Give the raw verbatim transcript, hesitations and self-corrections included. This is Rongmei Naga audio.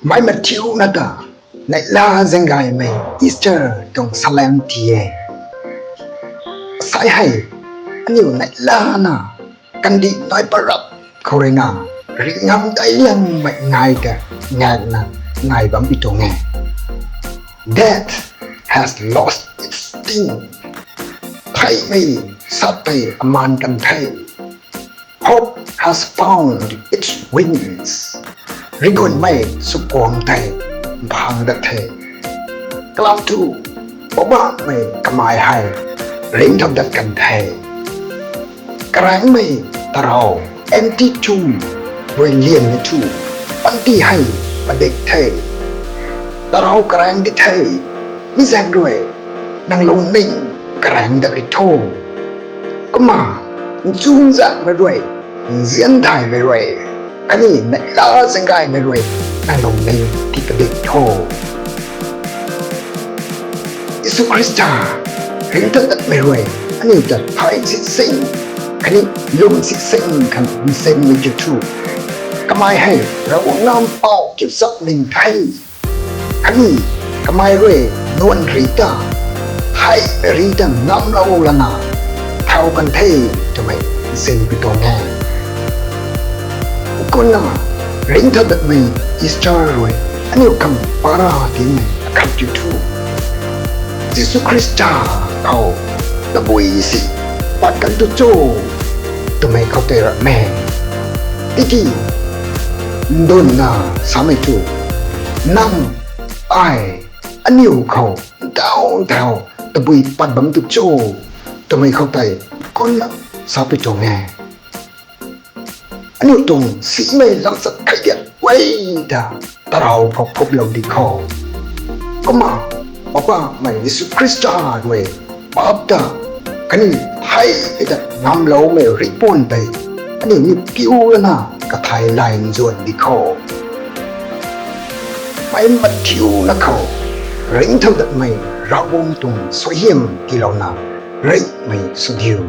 Mei mathiuna ta neihla zaenggaymei Easter tuang salem ti e. Sai hei aniu neihlana kandih nai parap khou ruina ringam daic liangmei ngai ta ngaekna ngai bam pi tuang e. Death has lost its sting. Theihmei sat tei amaan kan the. Hope has found its wings. Rigunmei sukuang tei mphang dat the. Kalam thu, Poubauhmei kamei hei ringcthau dat kan the. Karaengmei tarou, empty tomb, rui lianmei thu panty hei padik the. Tarou karaeng di the. Mi zaeng rui nang lungning karaeng dat ri tho. Kumna nchunzaenghmei rui, nzian thaymei rui, khatni neihla zaenggaymei rui nang lungning tii padik tho. Jisu Khrista ringcthau datmei rui aniu ta thay sising khatni lung sising khang nsinmei kiu thu, kamei hei Ravguangc Nac Mpouh kiu chapning the. Khatni kamei rui nuan ri ta theihmei ri ta ngamlou lana thau kan the twmei nsin pi tuang e. Kumna ringcthau datmei Easter rui aniu khang para tiimei akhat kiu thu, Jisu Khrista khou tabui si pat kan tu cho twmei khou tei ram e. Tiki ndunna samei thu, nang, ai, aniu khou ntaw ntaw tabui pat bam tu cho twmei khou tei kumna sa pi tuang e. Aniu tuang simei lamchat khat diak guay ta tarou khou phuplou di khou, kumna Poubauhmei Jisu Khrista rui paap ta khatni theihmei ta ngamloumei ripun tei aniu ni piu lana kathai lay nzuan di khou, mei mathiuna khou ringcthau datmei Ravguangc tuang suaihiam tiilouna reymei sw diu.